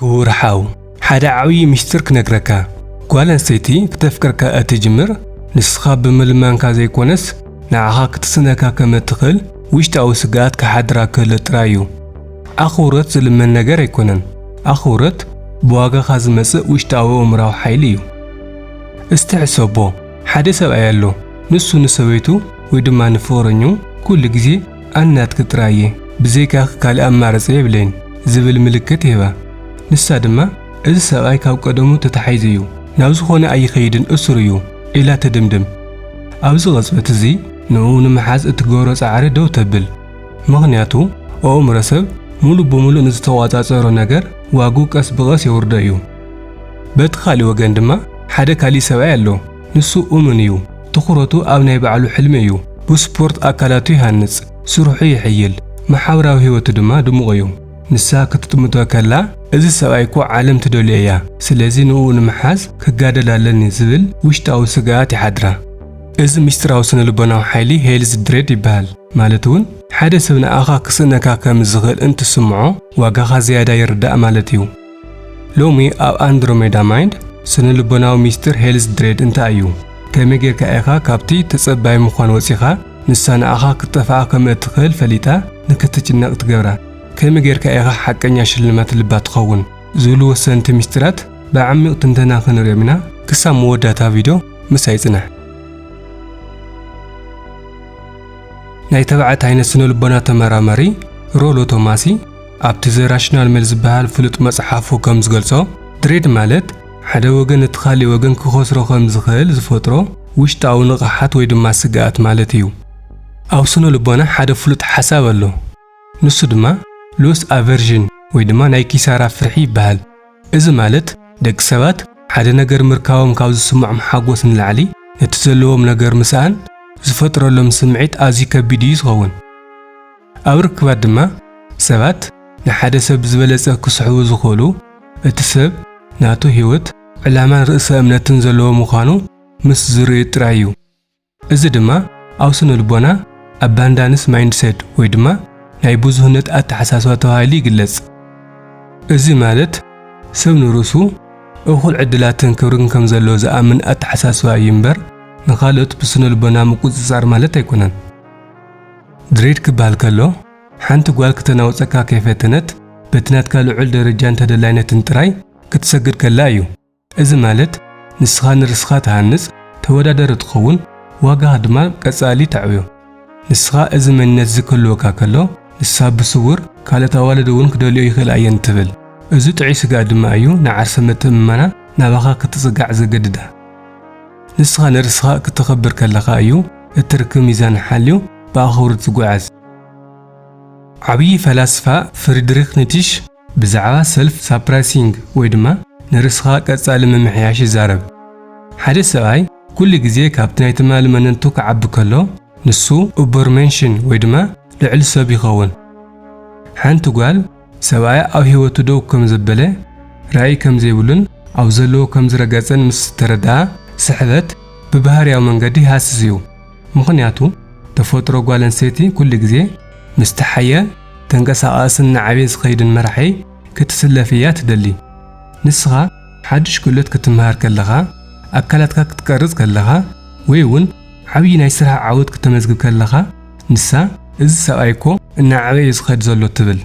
ክቡር ሓው፣ ሓደ ዓብዪ ምስጢር ክነግረካ። ጓል ኣንስተይቲ ክተፍቅረካ እትጅምር፣ ንስኻ ብምልማንካ ዘይኮነስ፣ ንዓኻ ክትስእነካ ከም እትኽእል ውሽጣዊ ስግኣት ክሓድራ ከሎ ጥራይ እዩ። ኣኽብሮት ዝልመን ነገር ኣይኮነን። ኣኽብሮት ብዋጋኻ ዝመጽእ ውሽጣዊ ኣእምራዊ ሓይሊ እዩ። እስቲ ሕሰቦ፣ ሓደ ሰብኣይ ኣሎ፣ ንሱ ንሰበይቱ ወይ ድማ ንፍቕረኛኡ ኩሉ ግዜ ኣነ ናትኪ ጥራይ እየ፣ ብዘይካኺ ካልእ ኣማራጺ የብለይን ዝብል ምልክት ይህባ። ንሳ ድማ፣ እዚ ሰብኣይ ካብ ቀደሙ ተታሒዙ እዩ፣ ናብ ዝኾነ ኣይኸይድን፣ እሱር እዩ ኢላ ትድምድም። ኣብዚ ቅጽበት እዚ ንዕኡ ንምሓዝ እትገብሮ ጻዕሪ ደው ተብል። ምኽንያቱ ኣእምሮ ሰብ ሙሉእ ብሙሉእ ንዝተቖጻጸሮ ነገር ዋግኡ ቀስ ብቐስ የውርዶ እዩ። በቲ ካልእ ወገን ድማ ሓደ ካልእ ሰብኣይ ኣሎ። ንሱ እሙን እዩ። ትኹረቱ ኣብ ናይ ባዕሉ ሕልሚ እዩ። ብስፖርት ኣካላቱ ይሃንጽ፣ ስርሑ ይሕይል፣ ማሕበራዊ ህይወቱ ድማ ድሙቕ እዩ። ንሳ ክትጥምቶ ከላ፣ እዚ ሰብኣይ እኮ ዓለም ትደልዮ እያ፣ ስለዚ ንኡ ንምሓዝ ክጋደል ኣለኒ ዝብል ውሽጣዊ ስግኣት ይሓድራ። እዚ ምስጢራዊ ስነ ልቦናዊ ሓይሊ ሄልዝ ድሬድ ይበሃል። ማለት እውን ሓደ ሰብ ንኣኻ ክስእነካ ከም ዝኽእል እንትስምዖ ዋጋኻ ዝያዳ ይርዳእ ማለት እዩ። ሎሚ ኣብ ኣንድሮሜዳ ማይንድ ስነ ልቦናዊ ሚስጥር ሄልዝ ድሬድ እንታይ እዩ? ከመይ ጌርካ ኢኻ ካብቲ ተጸባይ ምዃን ወጺኻ ንሳ ንኣኻ ክትጠፍኣ ከም እትኽእል ፈሊጣ ንክትጭነቕ ትገብራ? ከመይ ጌርካ ኢኻ ሓቀኛ ሽልማት ልባ ትኸውን? ዝብሉ ወሰንቲ ሚስጥራት ብዓሚቕ ትንተና ክንሪኦም ኢና። ክሳብ መወዳእታ ቪድዮ ምሳይ ጽናሕ። ናይ ተባዕት ዓይነት ስነ ልቦና ተመራማሪ ሮሎ ቶማሲ ኣብቲ ዘ ራሽናል ሜል ዝበሃል ፍሉጥ መጽሓፉ ከም ዝገልጾ፣ ድሬድ ማለት ሓደ ወገን እቲ ካልእ ወገን ክኸስሮ ከም ዝኽእል ዝፈጥሮ ውሽጣዊ ንቕሓት ወይ ድማ ስግኣት ማለት እዩ። ኣብ ስነ ልቦና ሓደ ፍሉጥ ሓሳብ ኣሎ። ንሱ ድማ ሎስ ኣቨርዥን ወይ ድማ ናይ ኪሳራ ፍርሒ ይበሃል። እዚ ማለት ደቂ ሰባት ሓደ ነገር ምርካቦም ካብ ዝስምዖም ሓጎስ ንላዕሊ ነቲ ዘለዎም ነገር ምስኣን ዝፈጥረሎም ስምዒት ኣዝዩ ከቢድ እዩ ዝኸውን። ኣብ ርክባት ድማ ሰባት ንሓደ ሰብ ዝበለጸ ክስሕቡ ዝኽእሉ እቲ ሰብ ናቱ ህይወት፣ ዕላማን ርእሰ እምነትን ዘለዎ ምዃኑ ምስ ዝርእዩ ጥራይ እዩ። እዚ ድማ ኣብ ስነ ልቦና ኣባንዳንስ ማይንድሴት ወይ ድማ ናይ ብዙህነት ኣተሓሳስባ ተባሂሉ ይግለጽ። እዚ ማለት ሰብ ንርእሱ እኹል ዕድላትን ክብርን ከም ዘለዎ ዝኣምን ኣተሓሳስባ እዩ እምበር ንኻልኦት ብስነ ልቦና ምቁጽጻር ማለት ኣይኮነን። ድሬድ ክበሃል ከሎ ሓንቲ ጓል ክተናውጸካ ከይፈተነት በቲ ናትካ ልዑል ደረጃን ተደላይነትን ጥራይ ክትሰግድ ከላ እዩ። እዚ ማለት ንስኻ ንርስኻ ትሃንጽ፣ ተወዳዳሪ ትኸውን፣ ዋጋኻ ድማ ቀጻሊ ተዕብዮ። ንስኻ እዚ መንነት እዚ ክህልወካ ከሎ፣ ንሳ ብስውር ካልኦት ኣዋልድ እውን ክደልዮ ይኽእላ እየን ትብል። እዚ ጥዑይ ስግኣት ድማ እዩ ንዓርሰ ምትእምማና ናባኻ ክትጽጋዕ ዘገድዳ። ንስኻ ንርስኻ ክተኽብር ከለኻ እዩ እቲ ርክብ ሚዛን ሓልዩ ብኣኽብሮት ዝጓዓዝ። ዓብዪ ፈላስፋ ፍሪድሪክ ኒትሽ ብዛዕባ ሰልፍ ሳፕራይሲንግ ወይ ድማ ንርእስኻ ቀጻሊ ምምሕያሽ ይዛረብ። ሓደ ሰብኣይ ኩሉ ግዜ ካብቲ ናይ ትማሊ መንነቱ ክዓቢ ከሎ፣ ንሱ ኡበርሜንሽን ወይ ድማ ልዑል ሰብ ይኸውን። ሓንቲ ጓል ሰብኣያ ኣብ ህይወቱ ደው ከም ዘበለ፣ ራእይ ከም ዘይብሉን ኣብ ዘለዎ ከም ዝረገጸን ምስ ተረድኣ፣ ስሕበት ብባህርያዊ መንገዲ ይሃስስ እዩ። ምኽንያቱ፣ ተፈጥሮ ጓል ኣንስተይቲ ኩሉ ግዜ ምስቲ ሓያል፣ ተንቀሳቓስን እናዓበየ ዝኸይድን መራሒ ክትስለፍ እያ ትደሊ። ንስኻ ሓድሽ ክእለት ክትመሃር ከለኻ፣ ኣካላትካ ክትቀርጽ ከለኻ፣ ወይ እውን ዓብዪ ናይ ስራሕ ዓወት ክተመዝግብ ከለኻ፣ ንሳ፣ "እዚ ሰብኣይ እኮ እናዓበየ እዩ ዝኸድ ዘሎ" ትብል።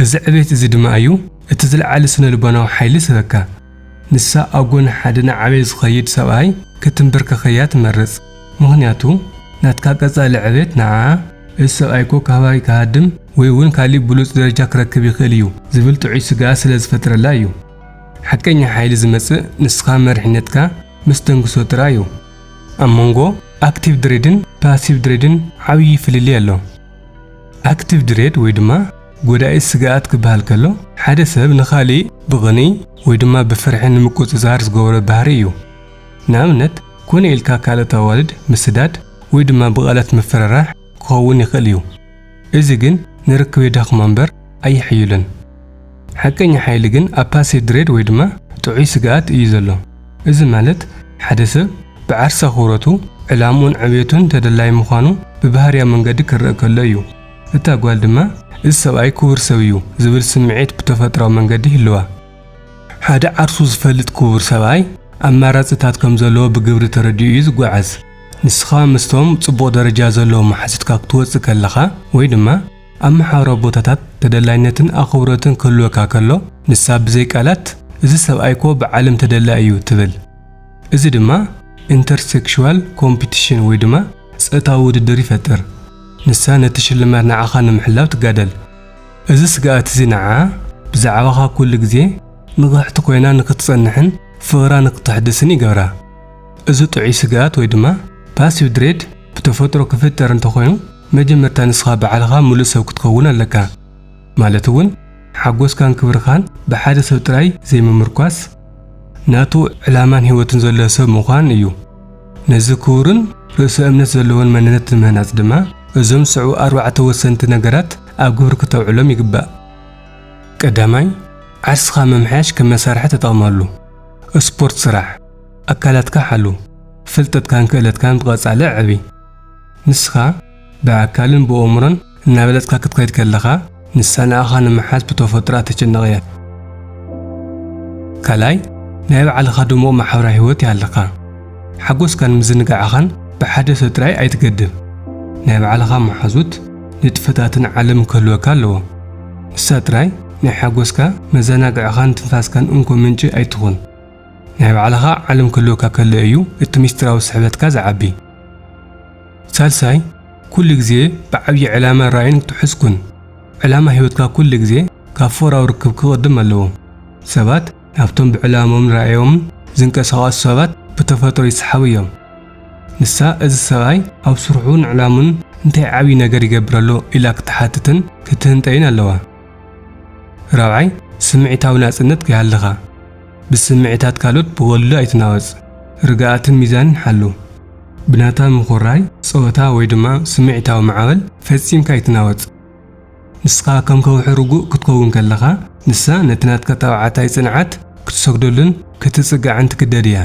እዚ ዕቤት እዚ ድማ እዩ እቲ ዝለዓለ ስነ ልቦናዊ ሓይሊ ዝህበካ። ንሳ ኣብ ጎኒ ሓደ እናዓበየ ዝኸይድ ሰብኣይ ክትንበርከኸያ ትመርጽ። ምኽንያቱ፣ ናትካ ቀጻሊ ዕቤት ንዓኣ፣ "እዚ ሰብኣይ እኮ ካባይ ክሃድም ወይ እውን ካሊእ ብሉጽ ደረጃ ክረክብ ይኽእል እዩ" ዝብል ጥዑይ ስግኣት ስለ ዝፈጥረላ እዩ። ሓቀኛ ሓይሊ ዝመጽእ ንስኻ መሪሕነትካ ምስ ተንግሶ ጥራይ እዩ። ኣብ መንጎ ኣክቲቭ ድሬድን ፓሲቭ ድሬድን ዓብዪ ፍልልይ ኣሎ። ኣክቲቭ ድሬድ ወይ ድማ ጎዳኢ ስግኣት ክበሃል ከሎ፣ ሓደ ሰብ ንኻሊእ ብቕንኢ ወይ ድማ ብፍርሒ ንምቁጽጻር ዝገብሮ ባህሪ እዩ። ንኣብነት፣ ኮነ ኢልካ ካልኦት ኣዋልድ ምስዳድ ወይ ድማ ብቓላት ምፍርራሕ ክኸውን ይኽእል እዩ። እዚ ግን ንርክብ የዳኽሞ እምበር ኣየሕይሎን። ሓቀኛ ሓይሊ ግን ኣብ ፓሲቭ ድሬድ ወይ ድማ ጥዑይ ስግኣት እዩ ዘሎ። እዚ ማለት ሓደ ሰብ ብዓርሰ ኣኽብሮቱ፣ ዕላምኡን ዕብየቱን ተደላዪ ምዃኑ ብባህርያዊ መንገዲ ክረኣ ከሎ እዩ። እታ ጓል ድማ፣ "እዚ ሰብኣይ ክቡር ሰብ እዩ" ዝብል ስምዒት ብተፈጥሮኣዊ መንገዲ ይህልዋ። ሓደ ዓርሱ ዝፈልጥ ክቡር ሰብኣይ ኣማራጺታት ከም ዘለዎ ብግብሪ ተረዲኡ እዩ ዝጓዓዝ። ንስኻ ምስቶም ጽቡቕ ደረጃ ዘለዎም መሓዙትካ ክትወጽእ ከለኻ ወይ ድማ ኣብ መሓውራዊ ቦታታት ተደላይነትን ኣኽብሮትን ክህልወካ ከሎ፣ ንሳ ብዘይ ቃላት "እዚ ሰብኣይ እኮ ብዓለም ተደላይ እዩ" ትብል። እዚ ድማ ኢንተርሴክሹዋል ኮምፒቲሽን ወይ ድማ ጾታዊ ውድድር ይፈጥር። ንሳ ነቲ ሽልማት ንዓኻ ንምሕላው ትጋደል። እዚ ስግኣት እዚ ንዓ ብዛዕባኻ ኩሉ ግዜ ንቕሕቲ ኮይና ንኽትጸንሕን ፍቕራ ንኽተሕድስን ይገብራ። እዚ ጥዑይ ስግኣት ወይ ድማ ፓሲቭ ድሬድ ብተፈጥሮ ክፍጠር እንተኾይኑ፣ መጀመርታ ንስኻ ባዕልኻ ምሉእ ሰብ ክትኸውን ኣለካ። ማለት እውን ሓጎስካን ክብርኻን ብሓደ ሰብ ጥራይ ዘይምምርኳስ፣ ናቱ ዕላማን ህይወትን ዘሎ ሰብ ምዃን እዩ። ነዚ ክቡርን ርእሰ እምነት ዘለዎን መንነት ንምህናጽ ድማ እዞም ዝስዕቡ ኣርባዕተ ወሰንቲ ነገራት ኣብ ግብሪ ክተውዕሎም ይግባእ። ቀዳማይ፣ ዓርስኻ ምምሕያሽ ከም መሳርሒ ተጠቕመሉ። ስፖርት ስራሕ፣ ኣካላትካ ሓሉ፣ ፍልጠትካን ክእለትካን ብቐጻሊ ኣዕቢ። ንስኻ ብኣካልን ብኣእምሮን እናበለጽካ ክትከይድ ከለኻ፣ ንሳ ንኣኻ ንምሓዝ ብተፈጥሮኣ ትጭነቕ እያ። ካልኣይ፣ ናይ ባዕልኻ ድሙቕ ማሕበራዊ ህይወት ይሃልኻ። ሓጎስካን ምዝንጋዕኻን ብሓደ ሰብ ጥራይ ኣይትገድብ። ናይ ባዕልኻ መሓዙት፣ ንጥፈታትን ዓለምን ክህልወካ ኣለዎ። ንሳ ጥራይ ናይ ሓጎስካ፣ መዘናግዕኻን ትንፋስካን እንኮ ምንጪ ኣይትኹን። ናይ ባዕልኻ ዓለም ክህልወካ ከሎ እዩ እቲ ሚስጥራዊ ስሕበትካ ዝዓቢ። ሳልሳይ፣ ኩሉ ግዜ ብዓብዪ ዕላማን ራእይን ትሑዝ ኩን። ዕላማ ህይወትካ ኩሉ ግዜ ካብ ፍቕራዊ ርክብ ክቕድም ኣለዎ። ሰባት ናብቶም ብዕላሞምን ራእዮምን ዝንቀሳቐሱ ሰባት ብተፈጥሮ ይሰሓቡ እዮም። ንሳ፣ "እዚ ሰብኣይ ኣብ ስርሑን ዕላሙን እንታይ ዓብዪ ነገር ይገብር ኣሎ?" ኢላ ክትሓትትን ክትህንጠይን ኣለዋ። ራብዓይ፣ ስምዒታዊ ናጽነት ከይሃልኻ። ብስምዒታት ካልኦት ብቐሊሉ ኣይትናወጽ። ርግኣትን ሚዛንን ሓሉ። ብናታ ምኹራይ፣ ጸወታ ወይ ድማ ስምዒታዊ ማዕበል ፈጺምካ ኣይትናወጽ። ንስኻ ከም ከውሒ ርጉእ ክትከውን ከለኻ፣ ንሳ ነቲ ናትካ ተባዓታይ ጽንዓት ክትሰግደሉን ክትጽጋዕን ትግደድ እያ።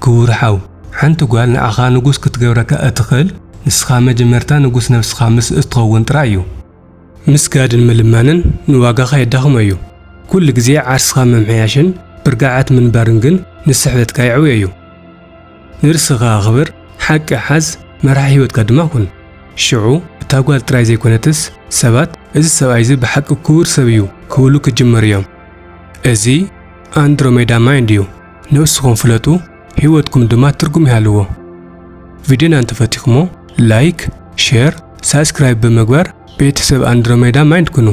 ክቡር ሓው፣ ሓንቲ ጓል ንዓኻ ንጉስ ክትገብረካ እትኽእል፣ ንስኻ መጀመርታ ንጉስ ነብስኻ ምስ እትኸውን ጥራይ እዩ። ምስጋድን ምልማንን ንዋጋኻ የዳኽሞ እዩ። ኩሉ ግዜ ዓርስኻ ምምሕያሽን ብርግዓት ምንባርን ግን ንስሕበትካ የዕብዮ እዩ። ንርእስኻ ኣኽብር፣ ሓቂ ሓዝ፣ መራሒ ህይወትካ ድማ ኩን። ሽዑ እታ ጓል ጥራይ ዘይኮነትስ፣ ሰባት "እዚ ሰብኣይ እዚ ብሓቂ ክቡር ሰብ እዩ" ክብሉ ክጅመሩ እዮም። እዚ ኣንድሮሜዳ ማይንድ እዩ። ነብስኹም ፍለጡ፣ ህይወትኩም ድማ ትርጉም ይሃልዎ። ቪድዮና እንተፈቲኹሞ፣ ላይክ፣ ሼር፣ ሳብስክራይብ ብምግባር ቤተሰብ ኣንድሮሜዳ ማይንድ ኩኑ።